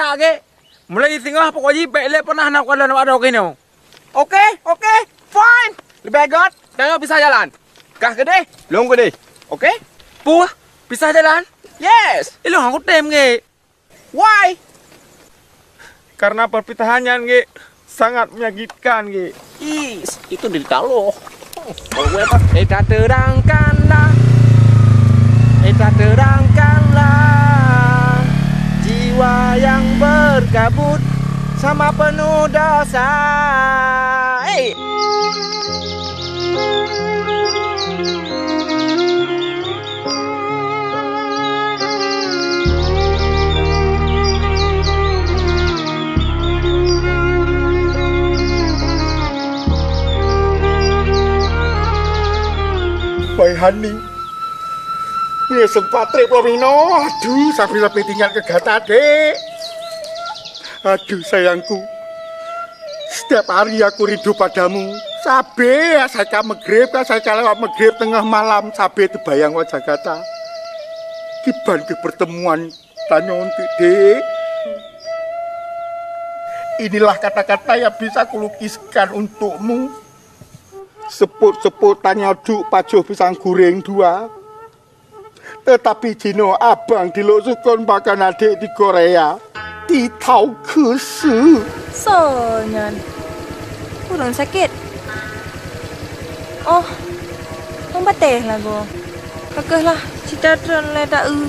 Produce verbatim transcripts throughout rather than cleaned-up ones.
Lagèe, mulai singoh pokok jih bèk lé pernah na kalon awak droe keunoe. Oke, oke, fine. Leubeh gèt, tanyoe pisah jalan. Kah keudeh, lôn keudeh. Oke? Puh, pisah jalan? Yes. Ilôn hana kutem, Gek. Why? Karena perpisahan nyan, Gek, sangat menyakitkan, Gek. Is, itu derita lo. Ita terangkanlah, ita terangkanlah jiwa yang berkabut sama penuh dosa. Hei! Wai Hani, nyoe sempat trép lom inoe. Aduh, sampai-sampai tinggal keu gata, Dek. Aduh, sayangku. Setiap hari aku rindu padamu. Sabe saya ka maghrib, ka saya ka lewat maghrib tengah malam, sabe teubayang wajah gata. Kiban keu pertemuan tanyoe, Dek. Inilah kata-kata yang bisa kulukiskan untukmu. Seupôt-seupôt tanyoe duek pajoh pisang goreng dua. Teutapi jinoe abang di Lhoksukon bahkan adék di Korea, di Thaukeusu. Soe nyan? Ureueng sakét? Oh, Mang Batèe lagoe. Ka keuh lah, cit that tron lé ta-eu.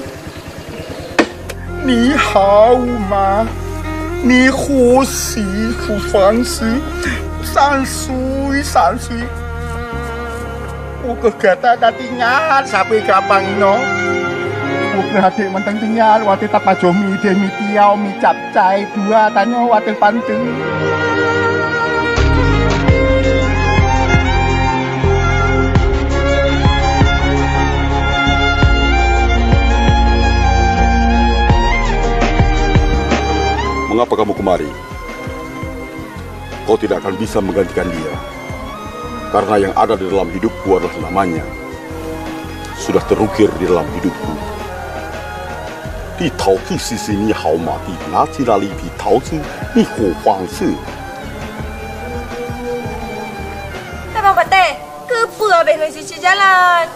你好吗？你呼吸不方式，三岁三岁。 Ukeue gata ka tinggai sabe keu abang inoe. Ukeue até mantong tinggai watèe tapajoh mi deh, mi tiaw, mi capcai dua tanyoe watèe panteue. Mengapa kamu kemari? Kau tidak akan bisa menggantikan dia. Karena yang ada di dalam hidupku adalah namanya. Sudah terukir di dalam hidupku. Di Thaukeusu sini hau mati nasi lali di Thaukeusu ni ho fangsu. Abang Pateh, keupeue habéh lôn sisi jalan?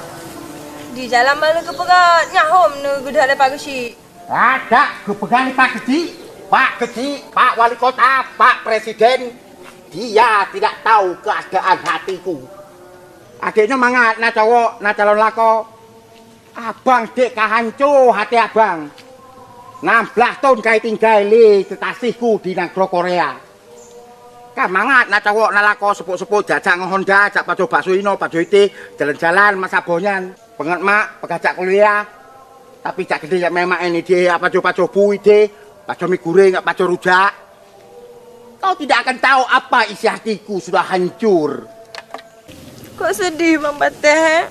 Di jalan ban lôn keupeugah, nyak hom neugeudah lé Pak Geuchik. Adak geupeugah lé Pak Geuchik, Pak Geuchik, Pak Wali Kota, Pak Presiden, dia tidak tahu keadaan hatiku. Akhirnya mangat na cowok, na calon lakoe. Abang dek ka hanco até abang. Nam blaih thon ka itinggai lé keukaséhku di nanggroe Korea. Ka mangat na cowok na lakoe seupôt-seupôt jak-jak ngon honda, jak pajoh bakso inoe, pajoh itéh, jalan-jalan masa boh nyan. Peungeut mak, peugah jak kuliah. Tapi jak keudeh jak meu'en-meu'en itéh, jak pajoh-pajoh bu itéh, pajoh mi goreng, jak pajoh rujak. Kau tidak akan tahu apa isi hatiku sudah hancur. Kok sedih, Bang Pateh?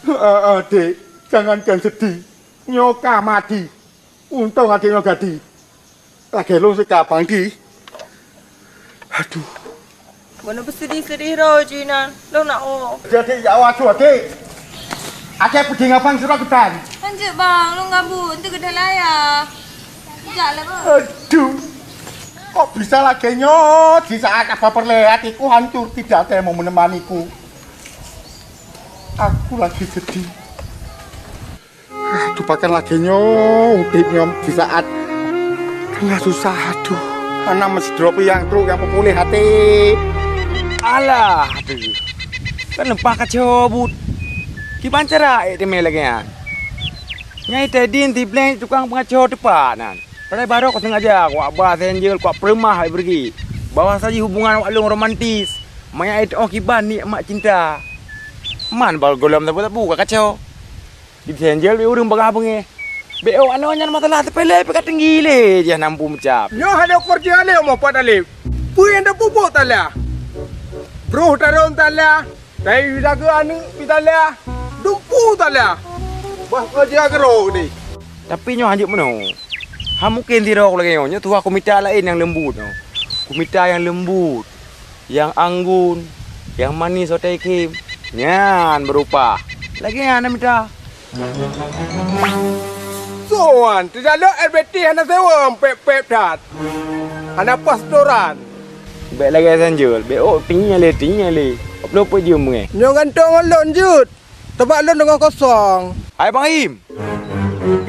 Ah, ah, dek, jangankan sedih. Nyoe ka mati. Untông até nyoe gaki. Lagèe lôn sika panggi. Aduh. Bunoe peuseudih-seudih droe jih nyan. Lôn na oh. Jadi ya awak cuy, até. Até peuding abang surah ketan. Lanjut bang, lôn gabut. Nanti keudeh laya. Jak lé bang. Aduh. Kok bisa lagèe nyoe? Di saat apa perlé hatiku hancur, tidak ada yang mau menemaniku. Aku lagi sedih. Aduh, pakon lagèe nyoe udép nyoe di saat teungoh susah. Aduh, hana meusidroe pih nyang trok nyang peupuléh até. Alah, aduh. Kan leupah kaco buet. Kiban cara ék teumé lagèe nyan. Nyai Tedin tibleng tukang peungaco teupat nyan. Padahai barô kusengaja kuwak ba Senjel kuwak peureumah lé Bergi. Bahwa saji hubungan awak lôn romantis. Manyang ék teu'oh kiban nikmat cinta. Man ba gohlom sabu-sabu ka kaco. Di Senjel ureueng bagah beungéh. Bèk oh, anoe nyan masalah sepele pih ka teunggi lé, jih hana mampu meucab. Nyoe hana ukur jih alèh umu pat alèh. Peue nyang tapeubuet talah? Broh tarông talah, tai dagu aneuk pih talah, dumpeue talah. Bah keu jih keudroe deh. Tapi nyoe hanjeuet meunoe. Hana mungken sidroe lagèe nyoe, nyoe tuha kumita laén nyang leumbut nyoe. Kumita nyang leumbut. Nyang anggun, nyang manis watèe khem, nyan beurupah. Lagèe nyan na mita. So Oh, wan, teujalok L B T hana sewa, pép-pép that. Hana poh setoran. Bèk lagèe sanjol, bèk ôk tinggi lé, tinggi lé. Peue jeuem, eh? Nyoe gantong ngon lôn jeuet. Teuma lôn teungoh kosong. Hai Bang Im.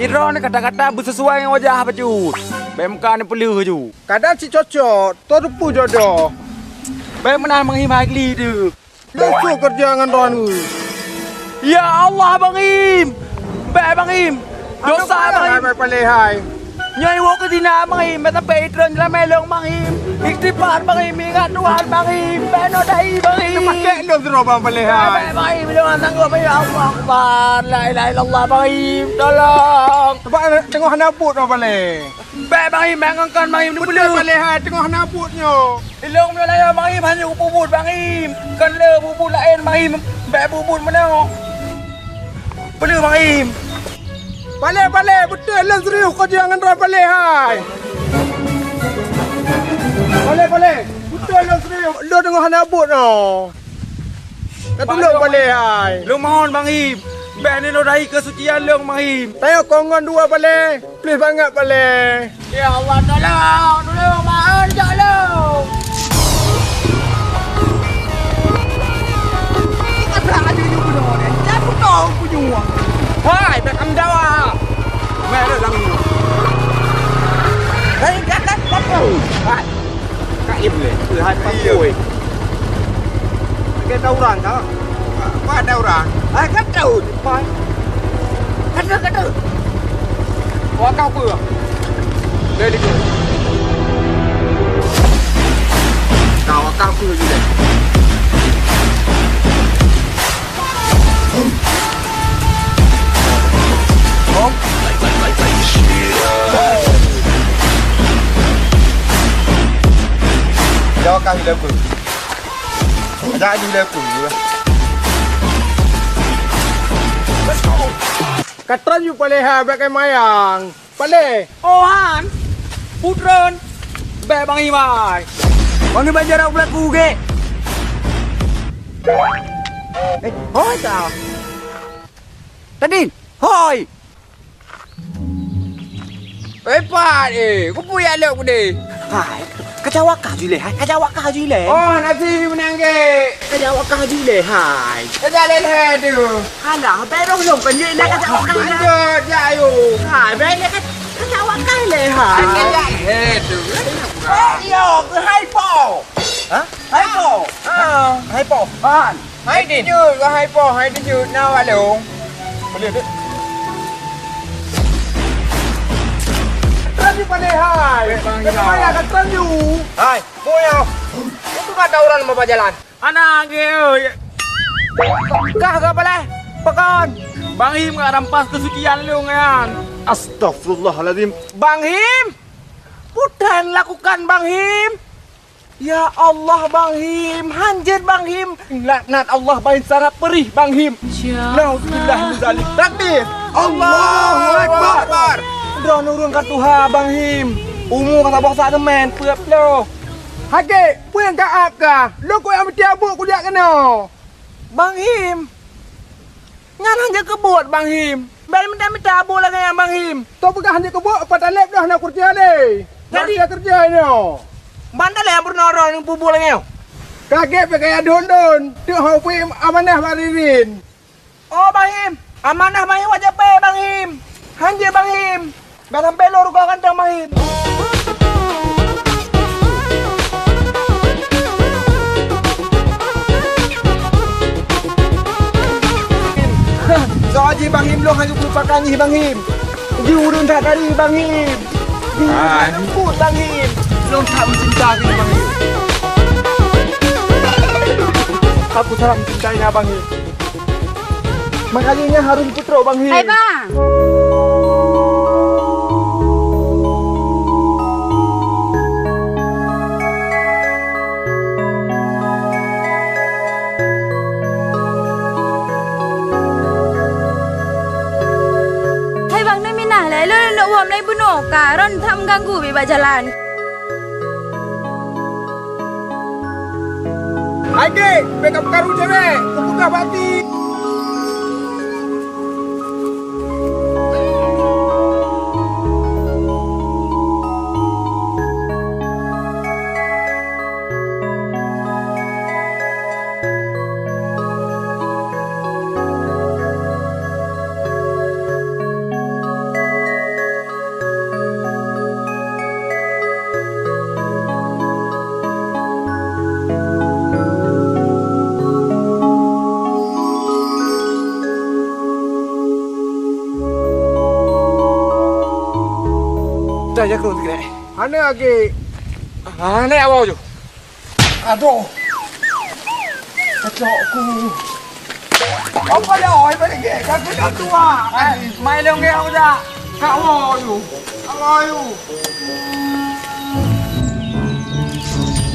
Droeneuh kata-kata beusisuai ngon wajah bacut. Bèk muka neupeuleuh ju. Kadang cit cocok, teupeue jodoh. Bèk meunan Bang Im hai gli deuh. Lôn su keureuja ngon droeneuh. Ya Allah Bang Im. Bèk Bang Im. Dosa Bang Im. Hai, hai, hai. Nyoe woe keu zina Bang Im, meusampé itron jeulamé lôn Bang Im. Istighfar Bang Im, ingat Tuhan Bang Im. Bèk nodai Bang Im. Teupakék lôn sidroe Bang Palé hai. Bèk Bang Im, lôn hana sanggup, ya Allah Akbar. La ilaha illallah Bang Im, tolong. Teuma teungoh hana buet Bang Palé. Bèk Bang Im, bèk ngon kon Bang Im, neupeuleuh. Beutôi Palé hai, teungoh hana buet nyoe. Ilôn meunyoe laén Bang Im, hana kupeubuet Bang Im. Kon lé bubuet laén Bang Im, bèk bubuet meunoe. Peuleuh Bang Im. Palé, Palé, beutôi lôn serius keu jeuet ngon droe Palé hai. Palé, Palé, beutôi lôn serius. Lôn teungoh hana buet nyoe. Ka tulông Palé hai. Lôn mohon Bang Im, bèk neunodai keusucian lôn Bang Im. Tanyoe kon ngon dua Palé, please bangat Palé. Ya Allah, tolong, tolong, mak, jak lom. Asa aja nyoe bunoe deh, jangan putong punyueng. Hai, bèk kamoe dawa. Meh dah dalam nyoe. Hei, kat, kat, kat. Hai. Ka im lé, keu hai pakui. Ka tawuran ka? Apa ada orang? Hai, ka tahu, Pai. Kata, kata. Wah, kau apa? Dari dia. Kau akan apa lagi dah? Jawab kami dah apa? Ada di dah apa? Ka tron yue Palé hai, bèk kai mayang. Palé. Oh, han. Putron. Bèk Bang Im hai. Bang Im bak jarak belaku gèt. Eh, hoi ka. Tadin, hoi. Eh, pat, eh. Kupeue jak lhok keudeh? Hai, kacau akah ju lé, hai. Kacau akah ju lé. Oh, nasi meunang gèt. Kacau akah ju lé, hai. Kacau lé, hai, tu. Alah, bèk roh lôn kan, jeuet na kacau akah lé. Lanjut, jak, ayo. Hai, bèk lé kan, kacau akah lé, hai. Kacau lé, hai, tu. Eh, yo, hai po. Hah? Hai po. Ah. Hai po. Han. Hai dijut, wahai po, hai dijut, na walong. Boleh, Dek. Tadi pandai hai. Baik, Bang Ina. Kata maya kata you. Hai, boyo. Itu kata orang mau jalan. Anak age, oi. Kah ke boleh? Pekan. Bang Im ka rampas kesucian lu ngan. Astagfirullahaladzim. Bang Im? Peue tan lakukan Bang Im? Ya Allah, Bang Him, hanjeuet Bang Him. Laknat Allah, Bang Him, sangat peurih, Bang Him. Nauzubillah min zalik. Takbir. Allahu Akbar. Droeneuh ureueng ka tuha, Bang Him. Umu ka saboh sak seumen, peuet ploh. Hagèe, peue nyang ka ap kah? Lôn kujak meuti abuk kujak keunoe. Bang Him. Nyan hanjeuet keubuet, Bang Him. Bèk mita-mita abô lagèe nyan, Bang Him. Toh peugah hanjeuet keubuet, pat talèb dah na keureuja lé. Jadi keureuja nyoe. Ban talèb peurunoe droeneuh peubuet lagèe nyoe. Kagèt pih kaya dondon, teuk hana peue amanah bak Ririn. Oh, Bang Him. Amanah Bang Him wajéb pé, Bang Him. Hanjeuet, Bang Him. Bèk sampai lôn rugoe ganteng Bang Him. Soe jih Bang Him, lôn hana lupakan jih Bang Him. Jih ureueng that tadi Bang Him. Jih ureueng that leumput Bang Him. Lôn that meucinta keu Bang Him. Aku sangat mencintai Bang Him. Makajih nyan harôh jipeutrok Bang Him. Hai, Bang. Hai, Bang, neuminah lé. Lôn neuk woe mulai bunoe ka. Droeneuh that meuganggu bak jalan. Hai, Dek, bèk karu cewek, kupeugah bak ti. Aja ku sikit. Hana lagi. Hana awak tu. Aduh. Kacok ku. Apa dah oi balik ke? Kau dah tua. Mai long ke aku dah. Kak wo yu. Kak wo yu.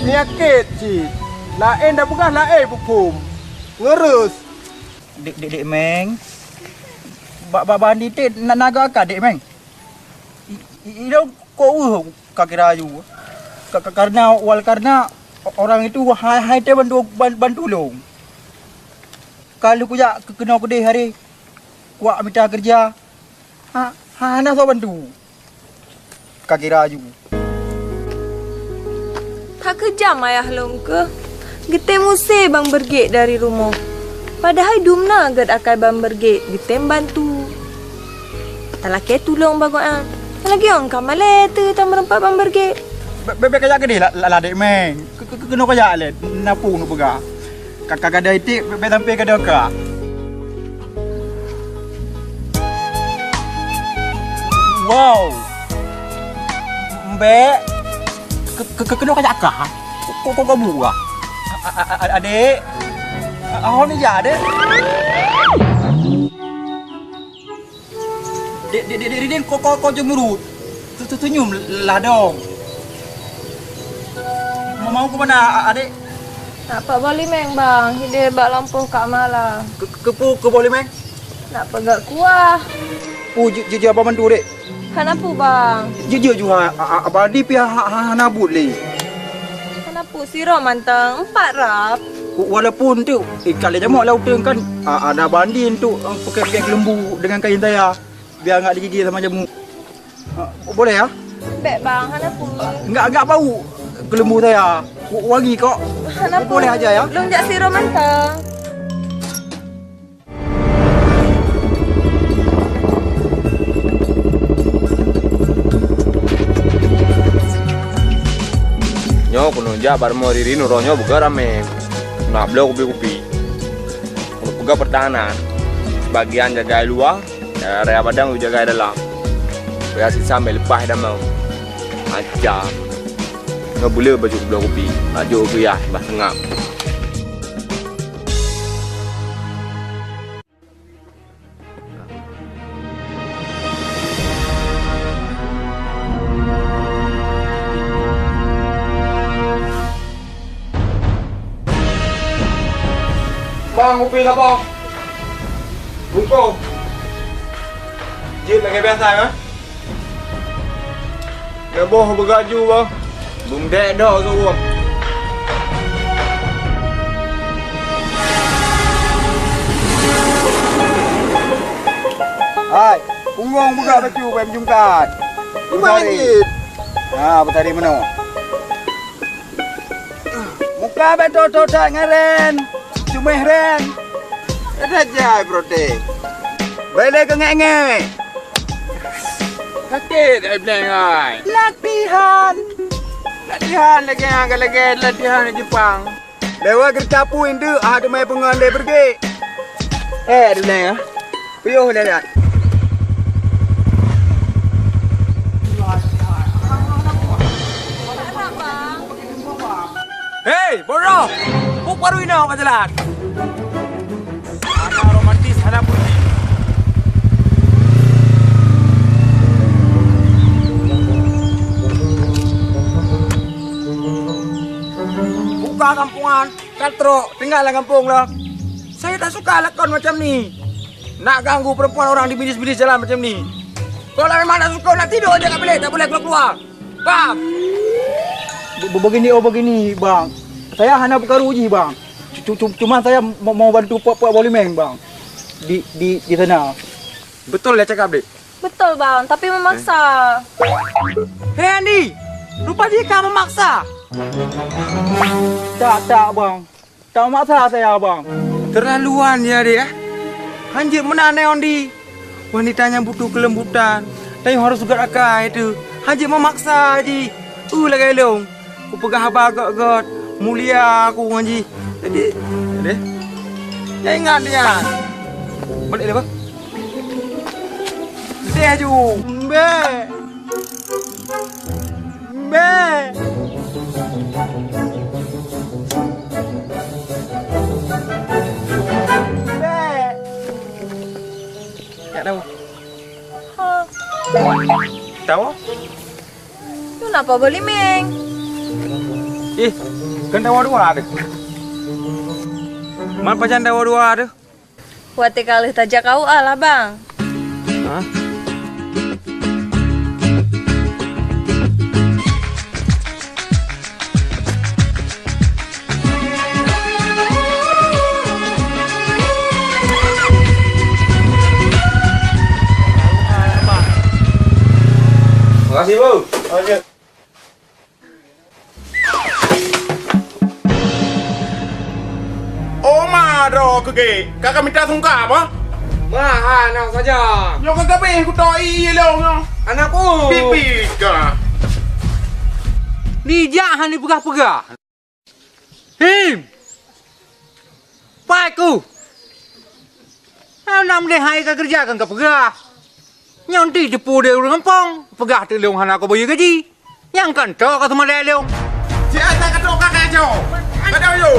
Penyakit cit. Laén dah peugah laén bukum. Ngeurus. Dek, dek, dek Meng. Bak, bak bandi teh na, na gak ka dek Meng. I, i, i dong ko uh ka kira aju. Ka, ka, karena wal karena orang itu hai, hai teh bantu, ban-, bantu long. Kalau kujak ke, kena kedeh hari, kuak mita kerja. Ha, ha, hana soe bantu. Ka kira aju. That keujam ayah lôn keuh. Geutem use Bang Bergek dari rumoh. Padahai dumna gét akai Bang Bergek geutem bantu. Talakée tulông bagoe an. Lagée ong ka malée teuh tameureumpah Bang Bergek. Be-, be-, be kajak keudeh la-, la-, ladek meng. Ke-, ke-, ke-, keunoe kajak lé, na peue neupeugah. Ka, ka gadôh iték, bèk, bèk sampé gadôh ka. Wow! Mbèk, ke, ke, ke, keunoe kajak ka? Ko, ko, ko, ko buah? A, a, a, a, adék? A, a, hon ija, adék? Dek, dek, dek, dek Ridin, ko, ko, ko cemurut. Se-, se-, senyum ladong. Mau, mau ke mana, a-, adek? Nak pak boh limeng, Bang. Hideh bak lampôh Kak Mala. Ke, ke, ke, ke boh limeng? Nak peugah kuah. Pu, je, je, je, abang bantu, dek. Hana pu, Bang. Je, je, ju, ha, a, a, abang di pihak ha, ha, hana but, le. Hana pu, siro mantong, empat rap. Wa-, walaupun tu, eh, kali jamok lah utang kan, a, ada banding tu, eh, pakai pihak lembu dengan kain saya. Biar enggak digigit sama jamu. Ah, boleh ya? Bèk, Bang, hana pu. Enggak, enggak bau kelembu saya. Wa-, wangi kok. Hana pu. Boleh aja ya? Lôn jak siro mantong. Nyoe keuneuk jak barmo Ririn uroe nyoe buka ramé. Nak bloe kupi-kupi. Keuneuk peugah pertahanan. Sebagian jaga luwa, Raya Padang jagai dalam. Payah sisa mé leupah damau. Aja. Nyoe buleue baju bloe kupi. Baju geuyah bah seungab. Bang, kupi sapo? Bungkôh. Jeuet lagèe biasa, kan? Lheuh boh beugaju, Bang. Beumeudèk dok, Suwong. Hai, punggong beugah bacut, bèk meujungkat. Iman jeuet. Ha, beutari meunoe. Muka bèk thô-thô that ngon ren. Cuméh ren. Ada jai prote. Bèk lé keungèk-ngèk. Sakét, ai Bleng ai. Latihan. Latihan lagèe nyang ka lagèe latihan di Jepang. Lewat geureuca pui enteuk, ah, teumé peungon lé beureuguek. Eh, Bleng, ah. Piôh lé that. Hei, boroh! Peue baru inoe ka jalan? Hana romantis, hana puji. Buka kampungan, ka trok, tinggai lam gampông lom. Saya tak suka lakon macam ni. Nak ganggu perempuan orang di bisnis-bisnis jalan macam ni. Kalau memang tak suka, nak tidur aja kat bilik, tak boleh keluar-keluar. Paham? Be-, be-, begini, oh, begini, Bang. Saya hana peukaru jih, Bang. Cu-, cu-, cuma saya mau, mau bantu puak-puak boh limeng, Bang. Di, di, di sana. Betul dia cakap, Dek? Betul, Bang, tapi memaksa. Hei, Andi! Rupa jih ka memaksa! Tak, tak, Bang. Tak memaksa saya, Bang. Terlaluan ya, Dek, eh? Hanjeuet meunan, eh, Andi. Wanita nyang butuh kelembutan, tanyoe harus gét akai teuh. Hanjeuet memaksa jih. Uh, lagèe lôn. Kupeugah haba gét-gét, mulia aku ngon jih. Jadi, deh. Nyan ingat nyan. Balik dah, Bang. Deh, ju. Mbek. Bèk. Bèk. Jak tahu. Ha. Tahu? Nyoe na po beulimeng. Ih, kan dawa dua deh. Man pajan dawa dua deh? Watèe ka lheueh tajak U A lah, Bang. Hah? Makasih, Bu. Oh, iya. Oh, ma droe keu gèt. Ka, ka mita sungkam, ah? Ma, hana saja. Nyoe ka gabeh kuto ié lôn nyoe. Anakku. Pipi ka. Dijak hana peugah-peugah. Him! Pai ku! Hana meudeh hai ka keureuja kan ka peugah. Nyan ti teupeu deh ureueng gampông, peugah teuk lôn hana kubayeue gaji. Nyang kan tok ka seumadai lôn. Siat ka tok ka kacau. Kacau yo.